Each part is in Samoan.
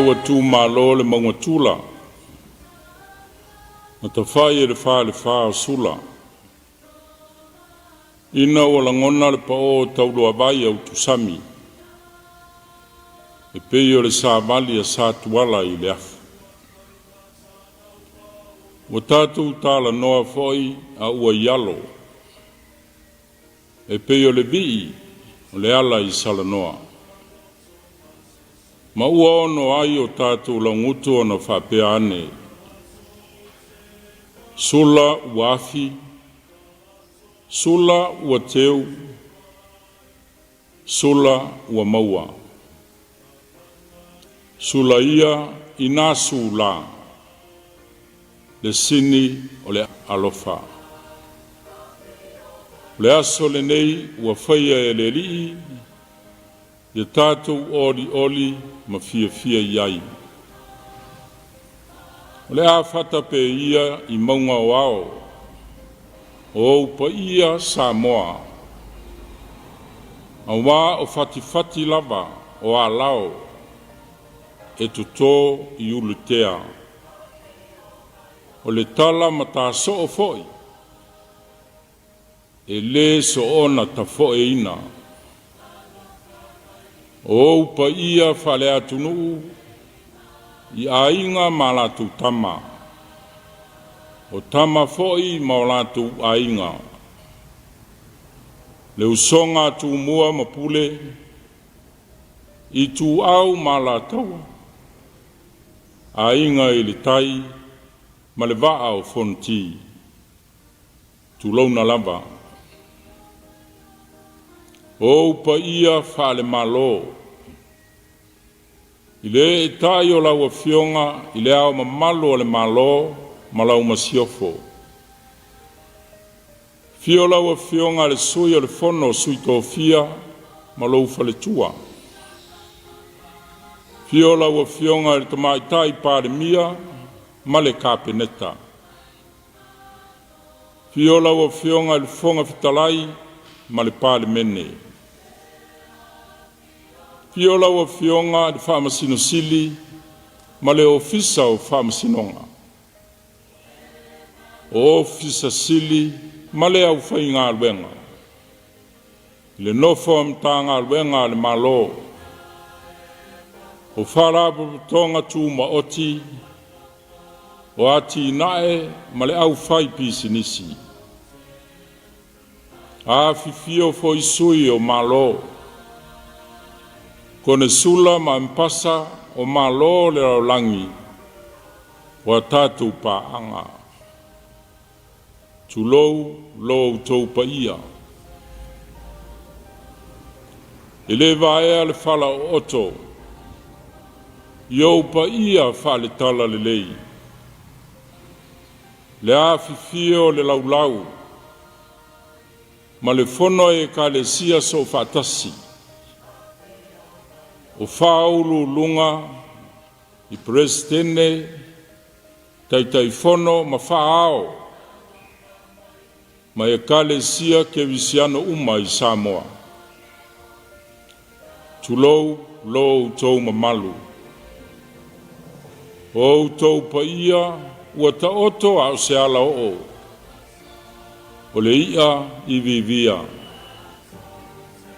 ua tumalo le mauga tula na tafai e le falefa o Sula, ina ua lagona le paò tau-luavai a utusami e pei o le savali a sa Tuala i le afu. Ua tatou talanoa foi a ua ialo e pei o le vii o le ala i Salanoa, ma ua ono ai o tatou laugutu ona faapea ane, “Sula ua afi, Sula ua teu, Sula ua maua. Sula ia ina sulā le sini o le alofa.” O le aso lenei ua faia e le Alii, ia tatou olioli ma fiafia i ai. O le a fata pea ia i mauga o ao o ou paia Samoa, aua o fatifati lava o alao e toto i ulutea. O le tala matasoo foi, e le soona tafoeina. O ou paia faale-atunuu i Aiga ma latou Tama, o Tama foi ma o latou Aiga, le usoga a Tumua ma Pule, Ituau ma Alataua, Aiga i le Tai ma le Vaa o Fonoti. Tulouna lava. O ou paia faale-Malo, i le eetai o lau Afioga i Le Ao Mamalu o le Malo ma lau Masiofo, afio lau Afioga i le Sui o le Fono a Sui Tofia ma lou faletua, afio lau Afioga i le Tamaitai Palemia ma le Kapeneta, afio lau Afioga i le Fofoga Fetalai ma le Palemene, afio lau Afioga i le Faamasino Sili ma le Ofisa o Faamasinoga, Ofisa Sili ma le aufaigaluega i le nofo a Matagaluega a le Malo, o Faalapotopotoga Tumaoti o Atinae ma le Aufaipisinisi. Afifio foi sui o Malo, Konesula ma Amepasa o Malo o le lalolagi ua tatou paaga. Tulou lo outou paia. E le vaea le falaooto i ou paia faale-Talalelei, le afifio o le Laulau ma le Fono a Ekalesia Soofaatasi, o Faauluuluga i Peresetene, Taitaifono ma Faa-ao ma Ekalesia Kerisiano uma i Samoa. Tulou lo outou mamalu. O outou paia ua taoto a o se alaoo o le i'a iviivia,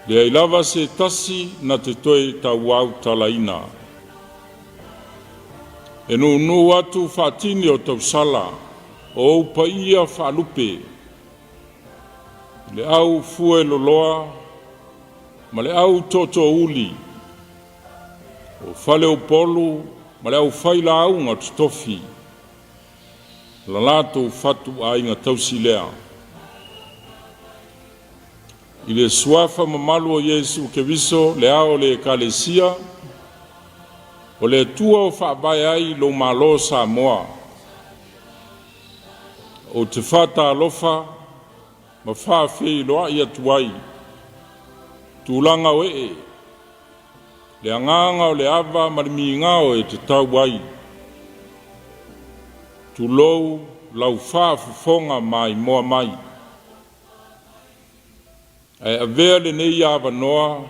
leai lava se tasi na te toe tauautalaina. E nuunuu atu faatini o tausala o ou paia faalupe, i le au fueloloa ma le au tootoouli, o faleupolu ma le aufaigaluega totofi, o le latou fatuaiga tausi lea. I le suafa mamalu o Iesu Keriso le Ao o le Ekalesia, o le Atua ua faavae ai lou Malo o Samoa, ou te faatalofa ma faafeiloai atu ai i tulaga o ee, le agaga o le ava ma le migao e tatau ai. Tulou lau faafofoga maimoa mai. Ae avea lenei avanoa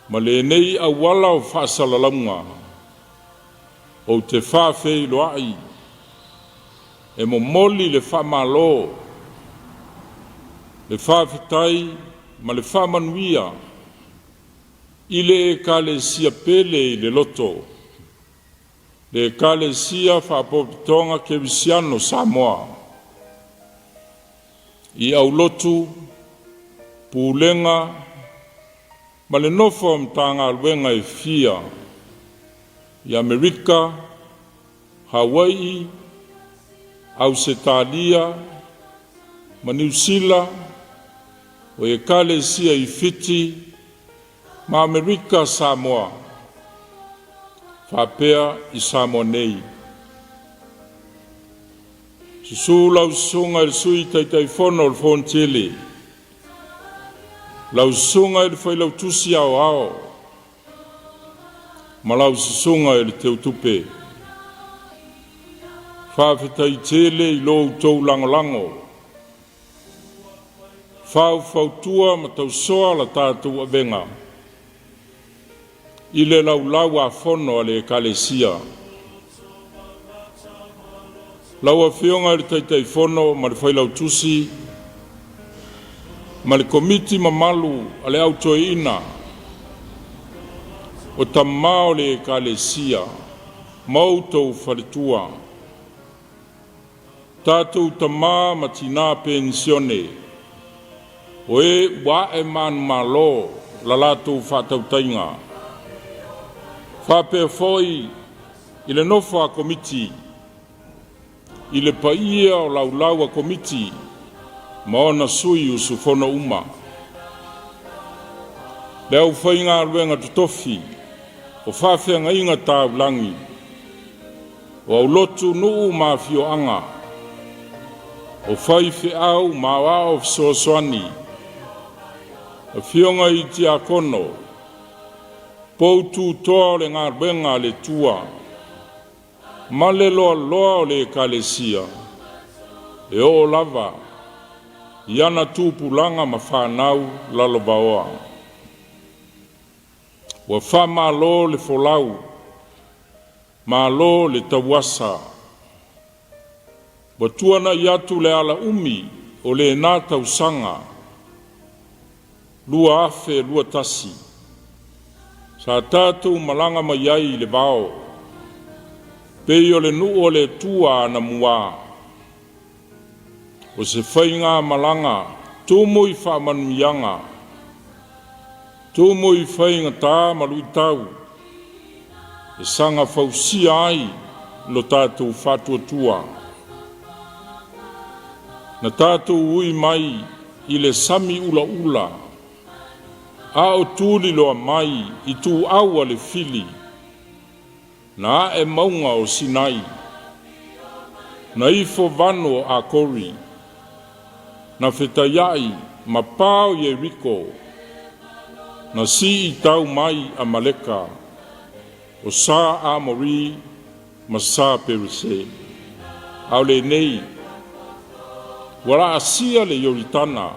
ma lenei auala o faasalalauga. Ou te faafeiloai e momoli le faamalo, le faafetai ma le faamanuia i le Ekalesia pele i le loto, le Ekalesia Faapotopotoga Kerisiano o Samoa, i aulotu, pulega ma le nofo a Matagaluega e fia i Amerika, Hawaii, Ausetalia ma Niu Sila, o Ekalesia i Fiti ma Amerika Samoa, faapea i Samoa nei. Susu lau Susuga i le Sui Taitaifono o le Fonotele, lau Susuga i le Failautusi Aoao ma lau Susuga i le Teutupe. Faafetai tele i lo outou lagolago, faufautua ma tausoa la tatou avega i le Laulau-a-Fono a le Ekalesia. Lau Afioga i le Taitaifono ma le Failautusi ma le Komiti mamalu a le Au Toeaina o Tama o le Ekalesia ma outou faletua, tatou tama ma tina penisione, o e ua ae manumalo la latou faatautaiga, faapea foi i le nofo a komiti i le paia o laulau a Komiti ma ona sui usufono uma. Le aufaigaluega totofi o faafeagaiga taulagi, o aulotu nuu ma afioaga, o faifeau ma aoao fesoasoani, afioga i tiakono, poutu toa o le galuega a le Atua ma le loaloa o le Ekalesia e oo lava i ana tupulaga ma fanau lalovaoa. Ua faamalo le folau, malo le tauasa. Ua tuanai atu le alaumi o lena tausaga 2021 sa tatou malaga mai ai i le vao, pei o le nuu o le Atua anamua. O se faigamalaga tumu i faamanuiaga, tumu i faigata ma luitau, e saga fausia ai lo tatou faatuatua. Na tatou ui mai i le sami ulaula a o tuliloa mai i tuau a le fili, na ae mauga o Sinai, na ifo vanu o Akori, na fetaiai ma pa o Ieriko, na siitau mai Amaleka, o sa Amori ma sa Perise. A o lenei, ua laasia le Ioritana,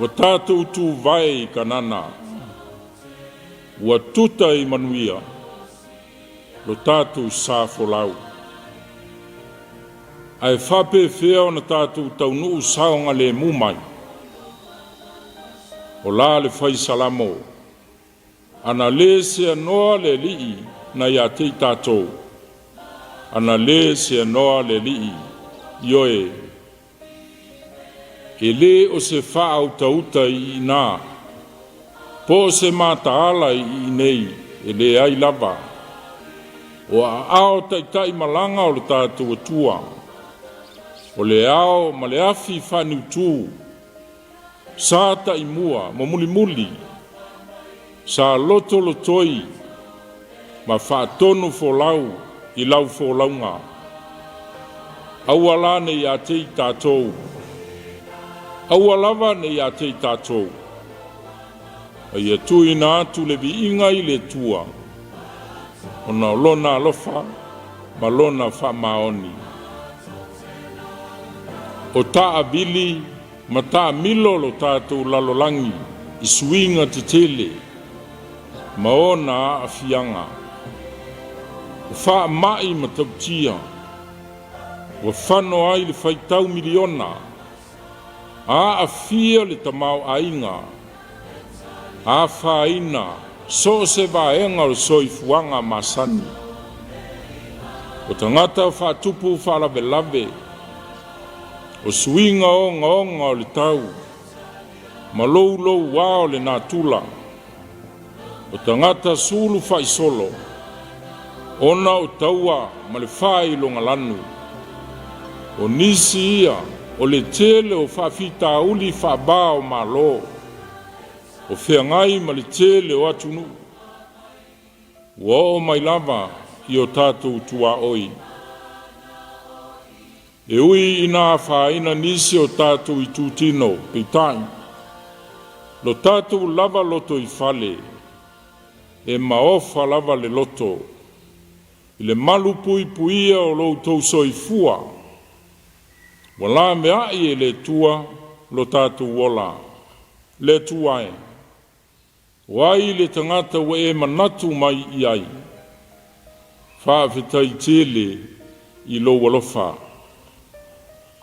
ua tatou tuvae i Kanana, ua tuta i manuia lo tatou sa folau. Ae faapefea ona tatou taunuu saogalemu mai? O la le fai Salamo, ana le seanoa le Alii na ia te i tatou, ana le seanoa le Alii, ioe, e le o se faautauta i ina, po o se mataala i inei, e leai lava. O aao taitai malaga o le tatou Atua, o le ao ma le afi faaniutu, sa taimua ma mulimuli, sa lotolotoi ma faatonu folau i lau folauga. Aua la ne i te i tatou, aua lava ne i te i tatou, a ia tuuina atu le viiga i le Atua, ona o lona alofa ma lona faamaoni. O taavili ma taamilo lo tatou lalolagi i suiga tetele ma ona aafiaga. O faamai matautia ua fano ai le faitau miliona, aafia le tamaoaiga, afaina so o se vaega o le soifuaga masani. O tagata faatupu faalavelave, o suiga ogaoga o le tau ma louloua o le natura, o tagata sulu faisolo ona o taua ma le faailogalanu. O nisi ia o le tele o faafitauli faava-o-Malo o feagai ma le tele o atunuu ua oo mai lava i o tatou tuaoi. E ui ina afaina nisi o tatou itutino, peitai, lo tatou lava lotoifale e maofa lava le loto i le malu puipuia o lo outou soifua ua lameai e le Atua lo tatou ola. Le Atua e, o ai le tagata ua e manatu mai i ai? Faafetai tele i lou alofa.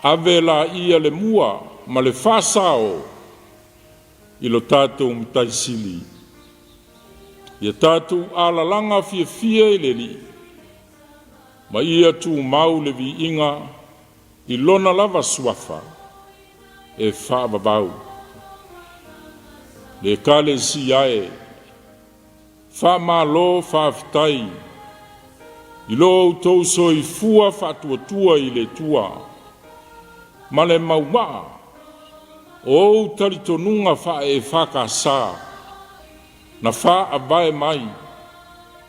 Ave laia le mua ma le faasao i lo tatou Matai Sili. Ia tatou alalaga fiafia i le Alii, ma ia tumau le viiga i lona lava suafa e faavavau. Le Ekalesia e, faamalo faafetai i lo outou soifua faatuatua i le Atua ma le maumaa o ou talitonuga faale-EFKS na faavae mai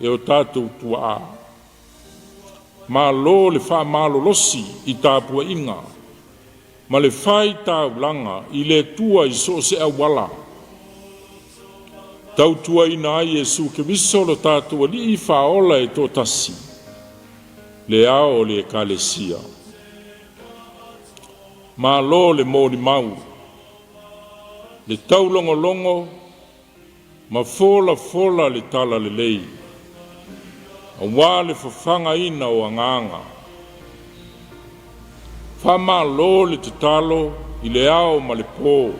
e o tatou tuaa. Malo le faamalolosi i tapuaiga ma le faitaulaga i le Atua i so o se auala, tautuaina ai Iesu Keriso lo tatou Alii Faaola e toatasi, le ao o le Ekalesia. Malo le molimau, le taulogologo ma folafola le talalelei, aua le fafagaina o agaga. Faamalo le tatalo i le ao ma le po,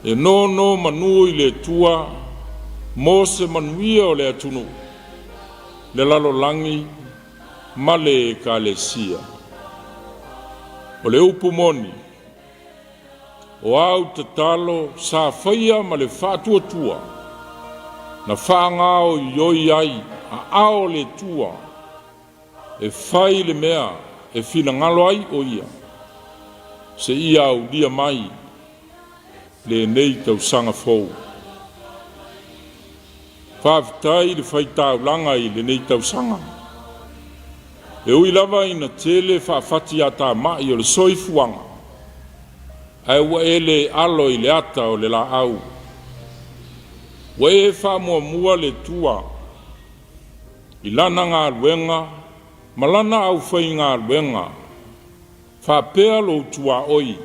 e nonomanu i le Atua mo se manuia o le atunuu, le lalolagi ma le Ekalesia. O le upu moni, o au tatalo sa faia ma le faatuatua na faagaoioi ai aao o le Atua e fai le mea e finagalo ai o Ia, seia aulia mai lenei tausaga fou. Faafetai le faitaulaga i lenei tausaga. E ui lava ina tele faafatiatamai o le soifuaga, ae ua e le alo i le ata o le laau. Ua e faamuamua le Atua i Lana galuega ma Lana aufaigaluega faapea lou tuaoi,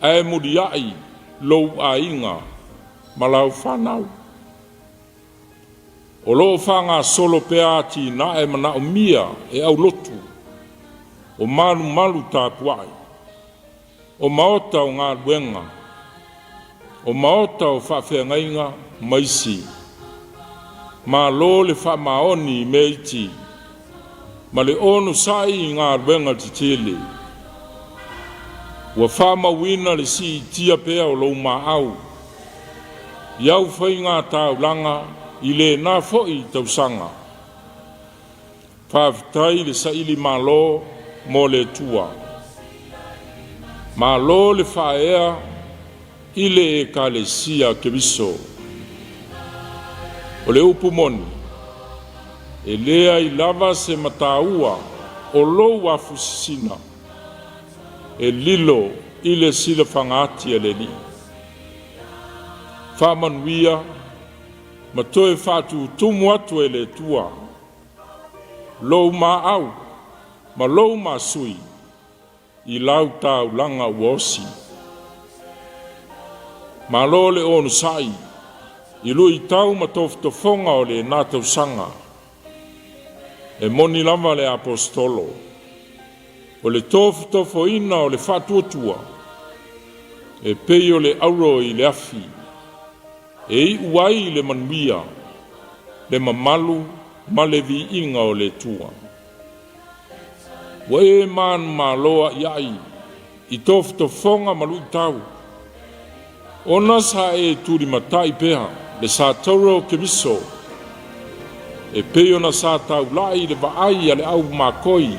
ae muliai lou aiga ma lau fanau. O lo o faagasolo pea atinae manaomia e aulotu o malumalu tapuai, o maota o galuega, o maota o faafeagaiga ma isi. Malo le faamaoni i mea iti ma le onosai i galuega tetele. Ua faamauina le siitia pea o lou maau i au faiga taulaga i lena foi tausaga. Faafetai le saili malo mo le Atua. Malo le faaea i le Ekalesia Keriso. O le upu moni, e leai lava se mataua o lou afusisina e lilo i le silafaga ati a le Alii. Faamanuia ma toe faatutumu atu e le Atua lou maau ma lou masui i lau taulaga ua osi. Malo le onosai i luitau ma tofotofoga o lena tausaga. E moni lava le Aposetolo, o le tofotofoina o le faatuatua, e pei o le auro i le afi, e iu ai le manuia, le mamalu ma le viiga o le Atua. Ua e manumalo a'ia'i i tofotofoga ma lu'itau, ona sa e tulimata'i pea le sa taura o Keriso e pei ona sa taula'i i le vaai a le au makoi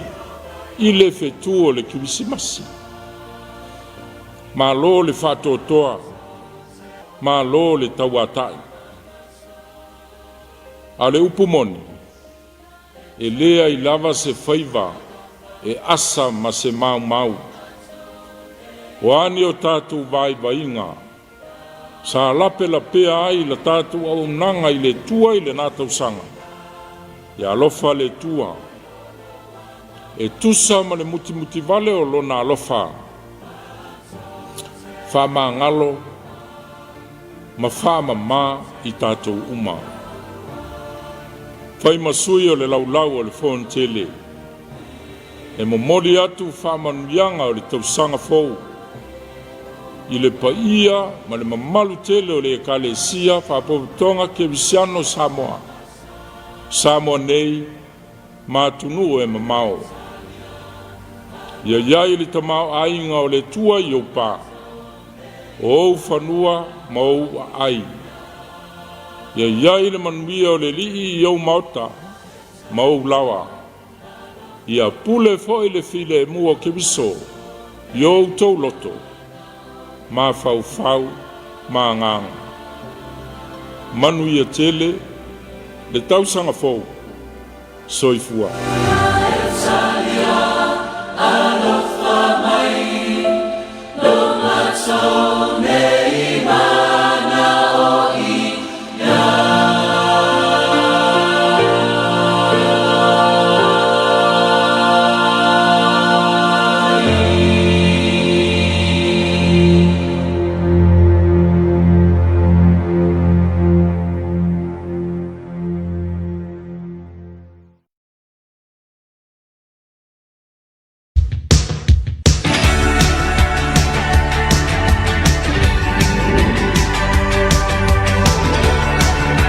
i le fetu o le Kerisimasi. Malo le faatoatoa, malo le tauata'i. A o le upu moni, e leai lava se faiva e asa ma se maumau. O a ni o tatou vaivaiga sa lapelapea ai la tatou auaunaga i le Atua i lena tausaga, ia alofa le Atua e tusa ma le mutimutivale o Lona alofa, faamagalo ma faamamā i tatou uma. Fai ma sui o le laulau a le Fonotele, e momoli atu faamanuiaga o le tausaga fou i le paia ma le mamalu tele o le Ekalesia Faapotopotoga Kerisiano o Samoa, Samoa nei ma atunuu e mamao. Ia i ai le tamaoaiga o le Atua i ou pa, o ou fanua ma ou aai. Ia i ai le manuia o le Alii i ou maota ma ou laoa. Ia pule foi le filemu o Keriso i o outou loto, mafaufau ma agaga. Manuia tele le tausaga fou. Soifua.